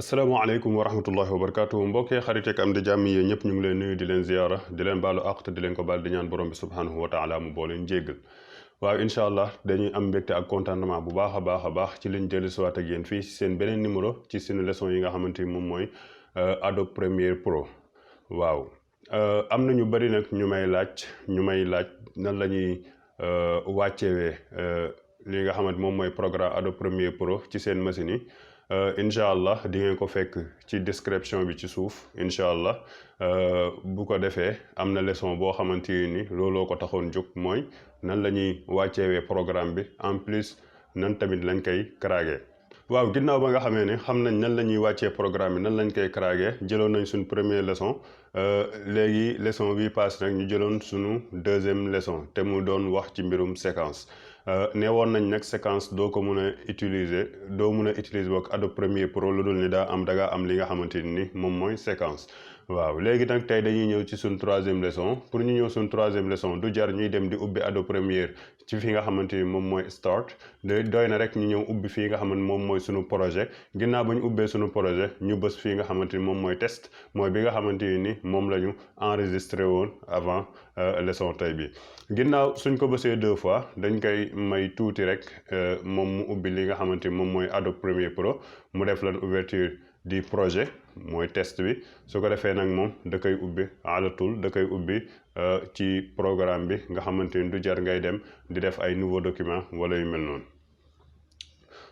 asalaamaaleykum wa rahmatullahi wa barakaatu mbokkee xarit ak am di jàmm yi ñëpp ñu ngi leen nuyu di leen ziyaara di leen baalu àq te di leen ko baal di ñaan borom bi subhanahu wa taala mu boole njéggal waaw incha allah dañuy am mbégte ak contentement bu baax a baax ci liñ dellu siwaat ak yéen fii seen beneen numéro ci seen leçon yi nga xamante ni moom mooy Adobe Premiere Pro waaw am na ñu bëri nag ñu may laaj nan la ñuy wàccewee li nga xamante moom mooy programme Adobe Premiere Pro ci seen machine yi incha allah di ngeen ko fekk ci description bi ci suuf incha allah bu ko defee am na leçon boo xamante ni looloo ko taxoon jóg mooy nan la ñuy wàcceewee programme bi en plus nan tamit lañ koy craquer. waaw ginnaaw ba nga xamee ne xam nañ nan la ñuy wàccee programme bi nan lañ koy craquer jëloon nañ suñ première leçon léegi leçon bi passe nag ñu jëloon suñu deuxième leçon te mu doon wax ci mbirum séquence. ne woon nañ nag séquence doo ko mun a utiliser boog Adobe Premiere Pro lu dul ni da ngaa am li nga xamante ni moom mooy séquence waaw léegi nag tey dañuy ñëw ci suñ troisième leçon pour ñu ñëw suñ troisième leçon du jar ñuy dem di ubbi Adobe Premiere ci fi nga xamante ni moom mooy start doy na rek ñu ñëw ubbi fii nga xamante moom mooy suñu projet ginnaaw ba ñu ubbee suñu projet ñu bës fii nga xamante ni moom mooy test mooy bi nga xamante ni moom la ñu enregistré woon avant leçon tey bi ginnaaw suñ ko bësee 2 fois dañ koy may tuuti rek moom mu ubbi li nga xamante ni moom mooy Adobe Premiere Pro mu def lan ouverture du projet mooy test bi su ko defee nag moom da koy ubbi alatul da koy ubbi ci programme bi nga xamante ni du jar ngay dem di def ay nouveau document wala yu mel noonu.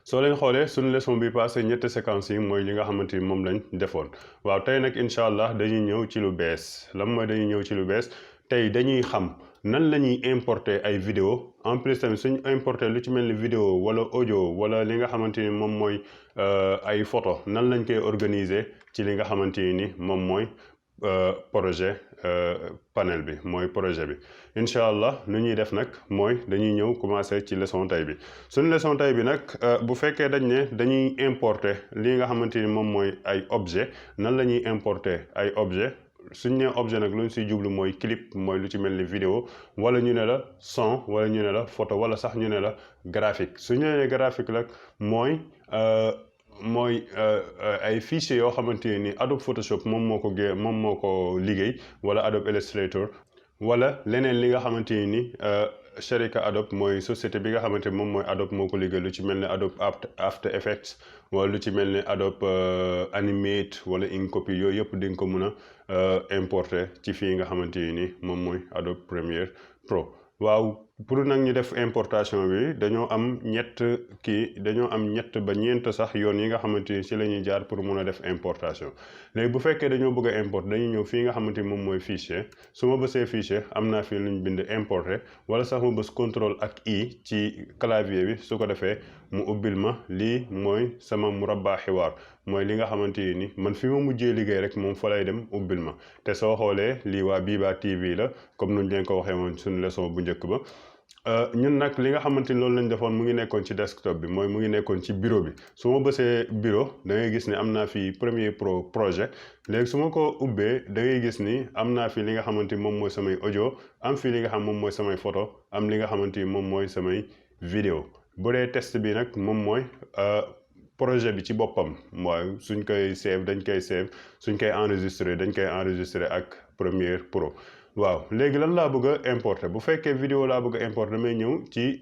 soo leen xoolee suñu leçon bi passé ñetti séquences yi mooy li nga xamante ni moom lañ defoon waaw tey nag incha allah dañuy ñëw ci lu bees lan mooy dañuy ñëw ci lu bees tey dañuy xam nan la ñuy importer ay vidéo en plus tamit suñu importer lu ci mel ni vidéo wala audio wala li nga xamante ni moom mooy ay photo nan lañ koy organiser ci li nga xamante ni moom mooy projet panel bi mooy projet bi incha allah nu ñuy def nag mooy dañuy ñëw commencer ci leçon tey bi suñu leçon tey bi nag bu fekkee dañ ne dañuy importer li nga xamante ni moom mooy ay objet nan la ñuy importer ay objet suñ nee objet nag lu ñu siy jublu mooy clip mooy lu ci mel ni vidéo wala ñu ne la son wala ñu ne la photo wala sax ñu ne la graphique suñu nee graphique nag mooy ay fichiers yoo xamante ni Adobe Photoshop moom moo ko liggéey wala Adobe Illustrator wala leneen li nga xamante ni Sharika Adobe mooy société bi nga xamante ni moom mooy Adobe moo ko liggéey lu ci mel ni Adobe After Effects wala lu ci mel ni Adobe Animate wala InCopy yooyu yëpp di nga ko mën a importer ci fii nga xamante ni moom mooy Adobe Premiere Pro waaw. pour nag ñu def importation bi dañoo am ñett ba ñeent sax yoon yi nga xamante ni ci la ñuy jaar pour mun a def importation léegi bu fekkee dañoo bëgg a importer dañuy ñëw fii nga xamante ni moom mooy fichier su ma bësee fichier am naa fii lu ñu bind importer wala sax ma bës contrôle ak I ci clavier bi su ko defee mu ubbil ma lii mooy sama murabba xiwaar mooy li nga xamante ni man fi ma mujjee liggéey rek moom fa lay dem ubbil ma te soo xoolee lii waa Biba TV la comme nuñ leen ko waxee woon suñu leçon bu njëkk ba ñun nag li nga xamante ni loolu lañ defoon mu ngi nekkoon ci desktop bi mooy mu ngi nekkoon ci bureau bi su ma bësee bureau da ngay gis ni am naa fi Premiere Pro projet léegi su ma ko ubbee da ngay gis ni am naa fi li nga xamante ni moom mooy samay audio am fi li nga xam moom mooy samay photo am li nga xamante ni moom mooy samay vidéo bu dee test bi nag moom mooy projet bi ci boppam mooy suñ koy save dañ koy save suñ koy enregistrer ak Premiere Pro waaw léegi lan laa bëgg a importer bu fekkee vidéo laa bëgg a importer damay ñëw ci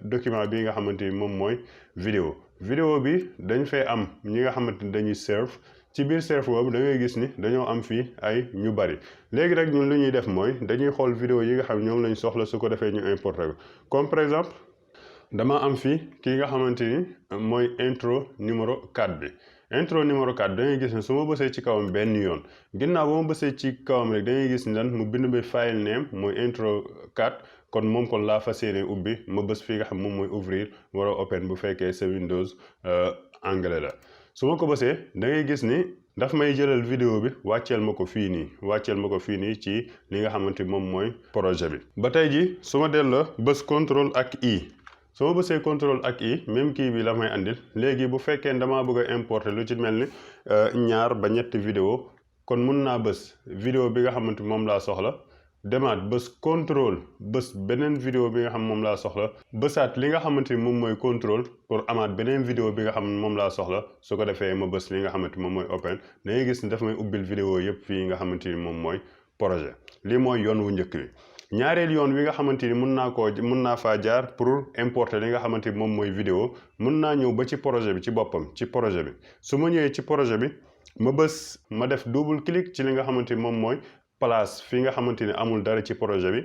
document bi nga xamante ni moom mooy vidéo bi dañ fee am ñi nga xamante ni dañuy serve ci biir serve boobu da ngay gis ni dañoo am fii ay ñu bari léegi rek ñun lu ñuy def mooy dañuy xool vidéo yi nga xam ñoom lañ soxla su ko defee ñu importer ko comme par exemple dama am fii kii nga xamante ni mooy intro numéro 4 bi intro numéro 4 da ngay gis ne su ma bësee ci kawam benn yoon ginnaaw ba ma bësee ci kawam rek da ngay gis ne lan mu bind ba file name mooy intro 4 kon moom kon laa fas yéene ubbi ma bës fii nga xam moom mooy ouvrir wala open bu fekkee sa Windows anglais la su ma ko bësee da ngay gis ni daf may jëlal vidéo bi wàcceel ma ko fii nii ci li nga xamante moom mooy projet bi ba tey ji su ma delloo bës contrôle ak I su ma bësee contrôle ak I même kii bi la may andil léegi bu fekkee damaa bëgg a importer lu ci mel ni ñaar ba ñetti vidéo kon mun naa bës vidéo bi nga xamante moom laa soxla demaat bës contrôle bës beneen vidéo bi nga xam moom laa soxla bësaat li nga xamante ni moom mooy contrôle pour amaat beneen vidéo bi nga xam moom laa soxla su ko defee ma bës li nga xamante moom mooy open da ngay gis ni daf may ubbil vidéo yëpp fii nga xamante ni moom mooy projet lii mooy yoon wu njëkk bi. ñaareel yoon wi nga xamante ni mun naa faa jaar pour importer li nga xamante ni moom mooy vidéo mun naa ñëw ba ci projet bi ci boppam ci projet bi su ma ñëwee ci projet bi ma def double clic ci li nga xamante ni moom mooy place fi nga xamante ni amul dara ci projet bi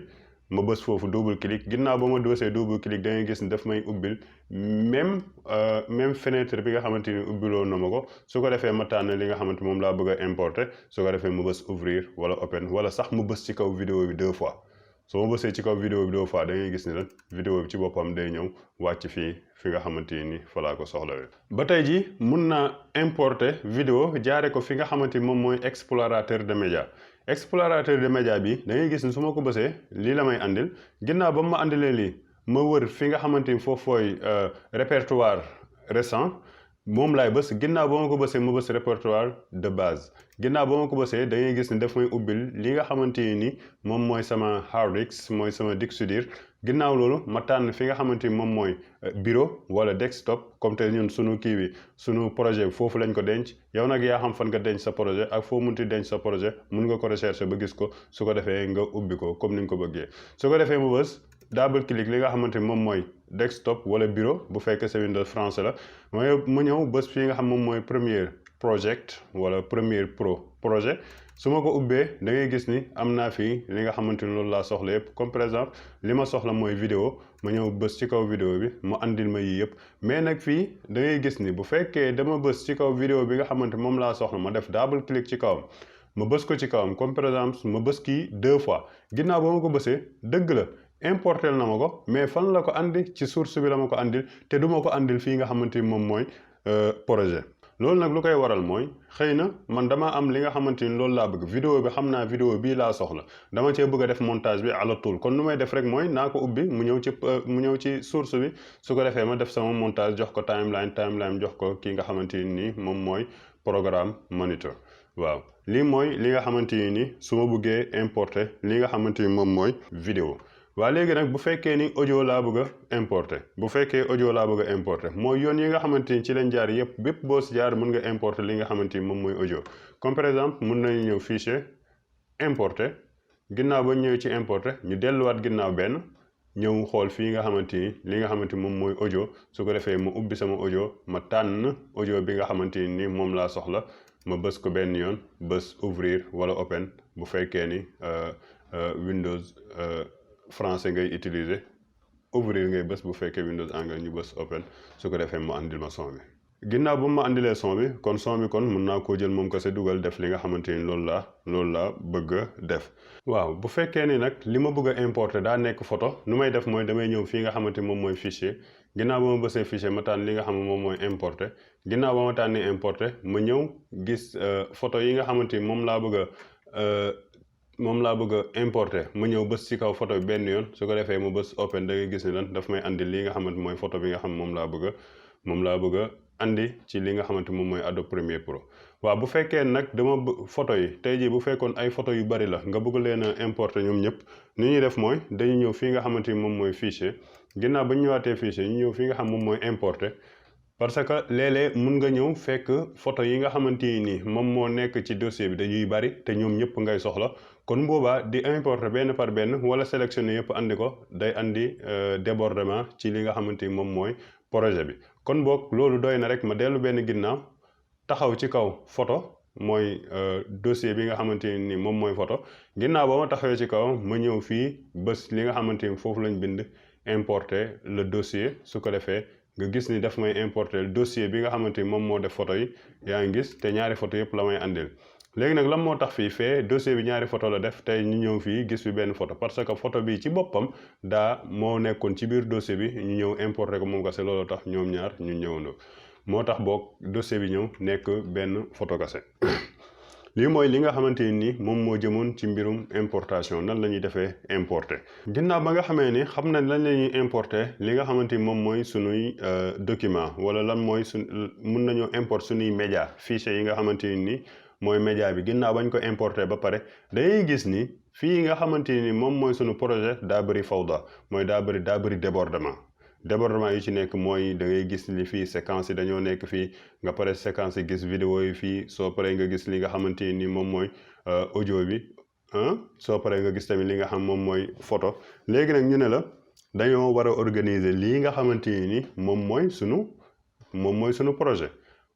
ma bës foofu double clic ginnaaw ba ma doosee double clic da ngay gis ni daf may ubbil même fenêtre bi nga xamante ni ubbiloo na ma ko su ko defee ma tànn li nga xamante moom laa bëgg a importer su ko defee ma bës ouvrir wala open wala sax mu bës ci kaw vidéo bi 2 fois soo ma bësee ci kaw vidéo bi 2 fois da ngay gis ni lan vidéo bi ci boppam day ñëw wàcc fi nga xamante ni fa laa ko soxlawee. ba tey ji mun naa importer vidéo jaare ko fi nga xamante ni moom mooy explorateur de média explorateur de média bi da ngay gis ni su ma ko bësee lii la may andil ginnaaw ba ma andilee lii ma wër fi nga xamante ni foofu fooy répertoire récent moom laay bës ginnaaw ba ma ko bësee ma bës répertoire de base ginnaaw ba ma ko bësee da ngay gis ni daf may ubbil li nga xamante ni moom mooy sama hard disk mooy sama disque dur ginnaaw loolu ma tànn fi nga xamante ni moom mooy bureau wala desktop comme te ñun sunu kii bi sunu projet bi foofu lañ ko denc yow nag yaa xam fan nga denc sa projet ak foo munti denc sa projet mun nga ko rechercher ba gis ko su ko defee nga ubbi ko comme ni nga ko bëggee su ko defee mu bës double clic li nga xamante ni moom mooy desktop wala bureau bu fekkee sa Windows français la mu ñëw bës fii nga xam moom mooy premier project wala premier projet su ma ko ubbee da ngay gis ni am naa fii li nga xamante ni loolu laa soxla yëpp comme par exemple li ma soxla mooy vidéo ma ñëw bës ci kaw vidéo bi mu andil ma yii yëpp mais nag fii da ngay gis ni bu fekkee dama bës ci kaw vidéo bi nga xamante moom laa soxla ma def double clic ci kawam ma bës ko ci kawam comme par exemple ma bës kii 2 fois ginnaaw ba ma ko bësee dëgg la importer na ma ko mais fan la ko andi ci source bi la ma ko andil te du ma ko andil fii nga xamante ni moom mooy projet loolu nag lu koy waral mooy xëy na man damaa am li nga xamante ni loolu laa bëgg vidéo bi xam naa vidéo bii laa soxla dama cee bëgg a def montage bi ala tool kon nu may def rek mooy naa ko ubbi mu ñëw ci source bi su ko defee ma def sama montage jox ko timeline jox ko kii nga xamante ni moom mooy programme monitor waaw lii mooy li nga xamante ni su ma bëggee importer li nga xamante ni moom mooy vidéo waa léegi nag bu fekkee ni audio laa bëgg a importer bu fekkee audio laa bëgg a importer mooy yoon yi nga xamante ni ci lañ jaar yëpp bépp boo si jaar mën nga importer li nga xamante ni moom mooy audio comme par exemple mën nañu ñëw fichier importer ginnaaw ba ñëwee ci importer ñu delluwaat ginnaaw benn ñëw xool fii nga xamante ni li nga xamante ni moom mooy audio su ko defee ma ubbi sama audio ma tànn audio bi nga xamante ni moom laa soxla ma bës ko benn yoon bës ouvrir wala open bu fekkee ni Windows français ngay utiliser ouvrir ngay bës bu fekkee Windows anglais ñu bës open su ko defee mu andil ma son bi ginnaaw ba ma andilee son bi kon mën naa koo jël moom kese dugal def li nga xamante ni loolu laa bëgg a def waaw bu fekkee ni nag li ma bëgg a importer daa nekk photo nu may def mooy damay ñëw fii nga xamante ni moom mooy fichier ginnaaw ba ma bësee fichier ma tànn li nga xam ne moom mooy importer ginnaaw ba ma tànnee importer ma ñëw gis photo yi nga xamante ni moom laa bëgg a importer ma ñëw bës ci kaw photo bi benn yoon su ko defee ma bës open da ngay gis ni lan daf may andi li nga xamante mooy photo bi nga xam moom laa bëgg a andi ci li nga xamante moom mooy Adobe Premiere Pro waaw bu fekkee nag photo yi tey jii bu fekkoon ay photo yu bari la nga bëgg leen a importer ñoom ñëpp ni ñuy def mooy dañu ñëw fii nga xamante ni moom mooy fichier ginnaaw ba ñu ñëwaatee fichier ñu ñëw fii nga xam moom mooy importer parce que léeg-léeg mun nga ñëw fekk photo yi nga xamante ni moom moo nekk ci dossier bi dañuy bari te ñoom ñëpp ngay soxla kon boobaa di importer benn par benn wala sélectionner yëpp andi ko day andi débordement ci li nga xamante ni moom mooy projet bi kon boog loolu doy na rek ma dellu benn ginnaaw taxaw ci kaw photo mooy dossier bi nga xamante ni moom mooy photo ginnaaw ba ma taxawee ci kaw ma ñëw fii bés li nga xamante ni foofu lañ bind importer le dossier su ko defee nga gis ni daf may importer dossier bi nga xamante ni moom moo def photo yi yaa ngi gis te ñaari photo yëpp la may andil léegi nag lan moo tax fee dossier bi ñaari photo la def tey ñu ñëw fii gis fi benn photo parce que photo bi ci boppam moo nekkoon ci biir dossier bi ñu ñëw importer ko moom kese loolu tax ñoom ñaar ñu ñëwandoo moo tax boog dossier bi ñëw nekk benn photo kese lii mooy li nga xamante ni moom moo jëmoon ci mbirum importation nan la ñuy defee importer ginnaaw ba nga xamee ni xam nañ lan la ñuy importer li nga xamante ni moom mooy sunuy document wala lan mooy mun nañoo importer sunuy média fichier yi nga xamante ni mooy média bi ginnaaw bañ ko importer ba pare dangay gis ni fii nga xamante ni moom mooy sunu projet daa bëri fawda mooy daa bëri débordement yi ci nekk mooy da ngay gis li fii séquence yi dañoo nekk fii nga pare séquence yi gis vidéo yi fii soo paree nga gis li nga xamante ni moom mooy audio bi soo paree nga gis tamit li nga xam moom mooy photo léegi nag ñu ne la dañoo war a organiser lii nga xamante ni moom mooy sunu projet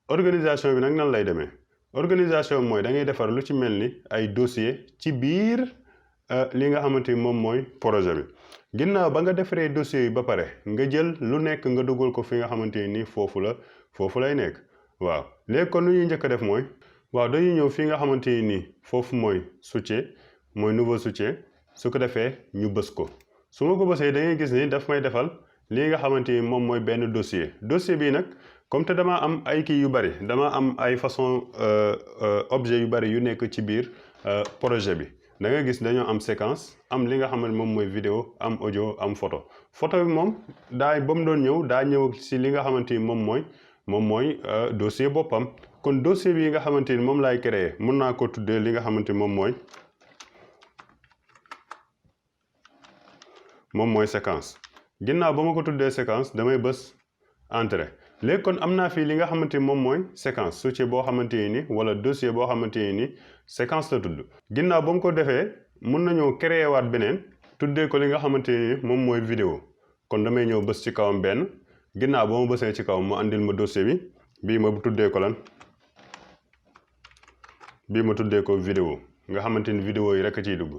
organisation bi nag nan lay demee organisation mooy da ngay defar lu ci mel ni ay dossier ci biir li nga xamante ni moom mooy projet bi ginnaaw ba nga defaree dossier yi ba pare nga jël lu nekk nga dugal ko fi nga xamante ni foofu lay nekk waaw léegi kon lu ñuy njëkk a def mooy waaw dañuy ñëw fi nga xamante ni foofu mooy soutien mooy nouveau soutien su ko defee ñu bës ko su ma ko bësee da ngay gis ni daf may defal lii nga xamante ni moom mooy benn dossier bii nag comme te damaa am ay kii yu bari damaa am ay façon objet yu bari yu nekk ci biir projet bi da nga gis dañoo am séquence am li nga xam ne moom mooy vidéo am audio am photo bi moom ba mu doon ñëw daa ñëw si li nga xamante ni moom mooy dossier boppam kon dossier bi nga xamante ni moom laay créer mun naa ko tuddee li nga xamante ni moom mooy séquence ginnaaw ba ma ko tuddee séquence damay bës entrée léegi kon am naa fii li nga xamante ni moom mooy séquence succès boo xamante ni wala dossier boo xamante ni séquence la tudd ginnaaw ba mu ko defee mun nañoo créer waat beneen tuddee ko li nga xamante ni moom mooy vidéo kon damay ñëw bës ci kawam benn ginnaaw ba ma bësee ci kawam mu andil ma dossier bi bii ma tuddee ko lan bii ma tuddee ko vidéo nga xamante ni vidéo yi rek a ciy dugg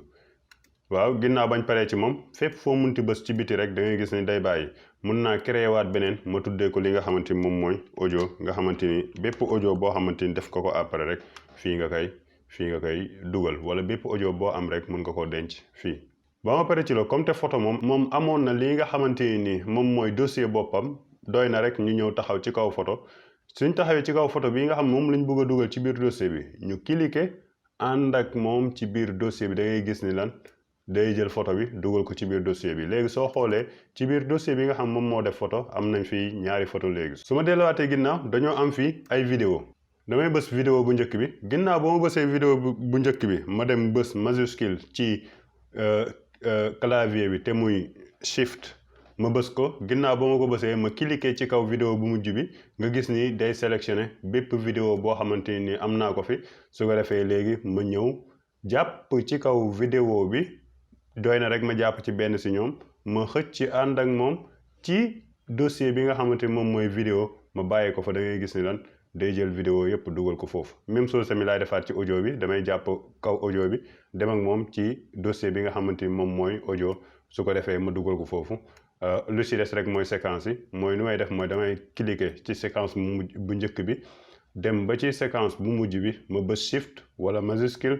waaw ginnaaw bañ paree ci moom fépp foo munti bës ci biti rek da ngay gis ni day bàyyi mun naa créer waat beneen ma tuddee ko li nga xamante ni moom mooy audio nga xamante ni bépp audio boo xamante ni def ko après rek fii nga koy dugal wala bépp audio boo am rek mun nga koo denc fii. ba ma pare ci loolu comme te photo moom amoon na li nga xamante ni moom mooy dossier boppam doy na rek ñu ñëw taxaw ci kaw photo suñ taxawee ci kaw photo bi nga xam moom lañ bëgg a dugal ci biir dossier bi ñu cliquer ànd ak moom ci biir dossier bi da ngay gis ni lan. day jël photo bi dugal ko ci biir dossier bi léegi soo xoolee ci biir dossier bi nga xam moom moo def photo am nañ fii ñaari photo léegi su ma delluwaatee ginnaaw dañoo am fii ay vidéo damay bës vidéo bu njëkk bi ginnaaw ba ma bësee vidéo bu njëkk bi ma dem bës majuscule ci clavier bi te muy shift ma bës ko ginnaaw ba ma ko bësee ma cliquer ci kaw vidéo bu mujj bi nga gis ni day sélectionné bépp vidéo boo xamante ni am naa ko fi su ko defee léegi ma ñëw jàpp ci kaw vidéo bi doy na rek ma jàpp ci benn si ñoom ma xëcc ci ànd ak moom ci dossier bi nga xamante moom mooy vidéo ma bàyyi ko fa da ngay gis ni lan day jël vidéo yëpp dugal ko foofu même chose tamit laay defaat ci audio bi damay jàpp kaw audio bi dem ak moom ci dossier bi nga xamante ni moom mooy audio su ko defee ma dugal ko foofu lu ci des rek mooy séquence yi mooy nu may def mooy damay cliquer ci séquence bu njëkk bi dem ba ci séquence bu mujj bi ma bës shift wala majuscule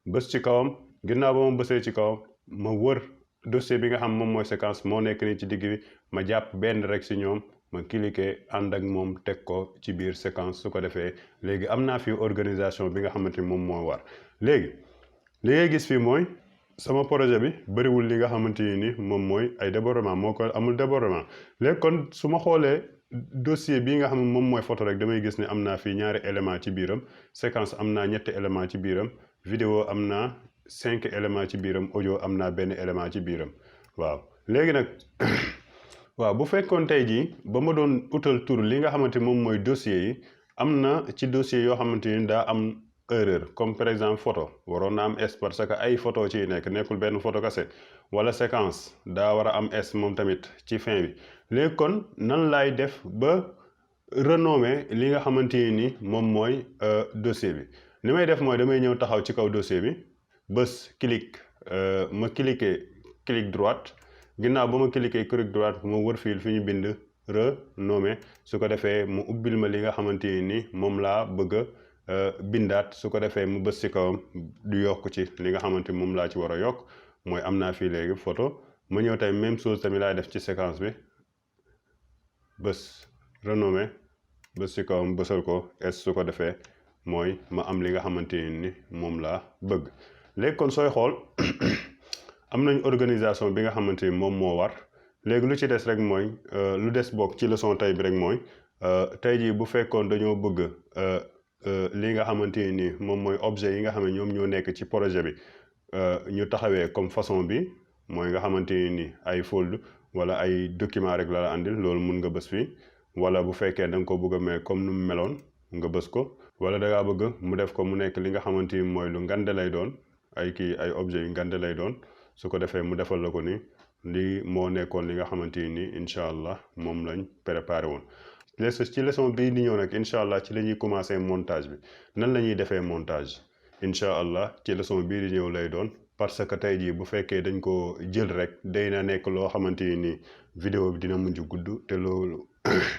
bës ci kawam ginnaaw ba ma bësee ci kawam ma wër dossier bi nga xam moom mooy séquence moo nekk nii ci digg bi ma jàpp benn rek si ñoom ma cliquer ànd ak moom teg ko ci biir séquence su ko defee léegi am naa fi organisation bi nga xamante ni moom moo war léegi li ngay gis fii mooy sama projet bi bëriwul li nga xamante ni moom mooy ay débordement moo ko amul débordement léegi kon su ma xoolee dossier bii nga xam ne moom mooy photo rek damay gis ne am naa fii ñaari élément ci biiram séquence am naa ñetti élément ci biiram vidéo am naa 5 éléments ci biiram audio am naa benn élément ci biiram waaw léegi nag waaw bu fekkoon tey jii ba ma doon utal tur li nga xamante moom mooy dossier yi am na ci dossier yoo xamante ni daa am erreur comme par exemple photo waroon na am S parce que ay photo ci nekkul benn photo kese wala séquence daa war a am S moom tamit ci fin bi léegi kon nan laay def ba renommer li nga xamante ni moom mooy dossier bi li may def mooy damay ñëw taxaw ci kaw dossier bi bës ma clic droite ginnaaw ba ma cliquer clic droite ma wër fii fi ñu bind renommer su ko defee mu ubbil ma li nga xamante ni moom laa bëgg a bindaat su ko defee mu bës ci kawam du yokk ci li nga xamante ni moom laa ci war a yokk mooy am naa fii léegi photo ma ñëw tey même chose tamit laay def ci séquence bi bës renommer bës ci kawam bësal ko es su ko defee mooy ma am li nga xamante ni moom laa bëgg léegi kon sooy xool am nañ organisation bi nga xamante ni moom moo war léegi lu ci des rek mooy lu des bokk ci leçon tey bi rek mooy tey jii bu fekkoon dañoo bëgg li nga xamante ni moom mooy objet yi nga xam ne ñoom ñoo nekk ci projet bi ñu taxawee comme façon bi mooy nga xamante ni ay fold wala ay document rek la andil loolu mun nga bës fii wala bu fekkee da nga ko bëgg a mais comme nu mu meloon nga bës ko wala da ngaa bëgg mu def ko mu nekk li nga xamante ni mooy lu ngande lay doon ay kii ay objets yu ngande lay doon su ko defee mu defal la ko ni lii moo nekkoon li nga xamante ni incha allah moom lañ préparé woon. ci leçon bii di ñëw nag incha allah ci la ñuy commencé montage bi nan la ñuy defee montage incha allah ci leçon bii di ñëw lay doon parce que tey jii bu fekkee dañ ko jël rek day na nekk loo xamante ni vidéo bi dina mujj gudd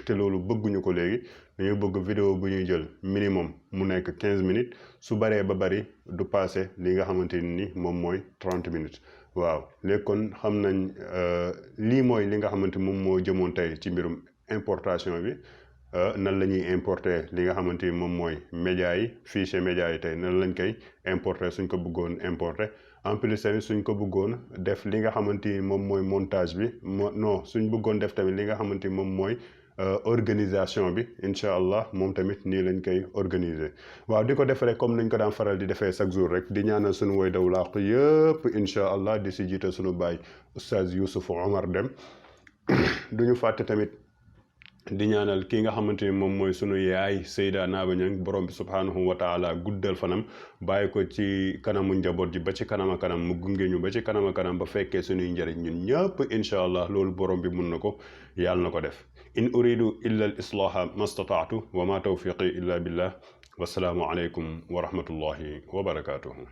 te loolu bëgguñu ko léegi dañu bëgg vidéo bu ñuy jël minimum mu nekk 15 minutes su baree ba bari du passé li nga xamante ni moom mooy 30 minutes waaw léegi kon xam nañ lii mooy li nga xamante moom moo jëmoon tey ci mbirum importation bi nan la ñuy importer li nga xamante ni moom mooy média yi fichier média yi tey nan lañ koy importer suñ ko bëggoon importer en plus tamit suñ ko bëggoon def li nga xamante ni moom mooy montage bi non suñ bëggoon def tamit li nga xamante ni moom mooy organisation bi incha allah moom tamit nii lañ koy organiser waaw di ko defee comme nañ ko daan faral di defee chaque jour rek di ñaanal suñu woy daw làq yëpp incha allah di si jiite suñu baay oustaz Youssouf Omar Deme duñu fàtte tamit di ñaanal ki nga xamante ni moom mooy sunu yaay Seyda Naaba Ñang borom bi subhaanahu wa taala guddal fanam bàyyi ko ci kanamu njaboot ji ba ci kanam a kanam mu gunge ñu ba ci kanam a kanam ba fekkee sunuy njëriñ ñun ñëpp incha allah loolu borom bi mun na ko yàlla na ko def in uridu illa al islaha mastataatu wa ma tawfiqi illa billah wasalaamu aleykum wa rahmatullahi wa barakatuhu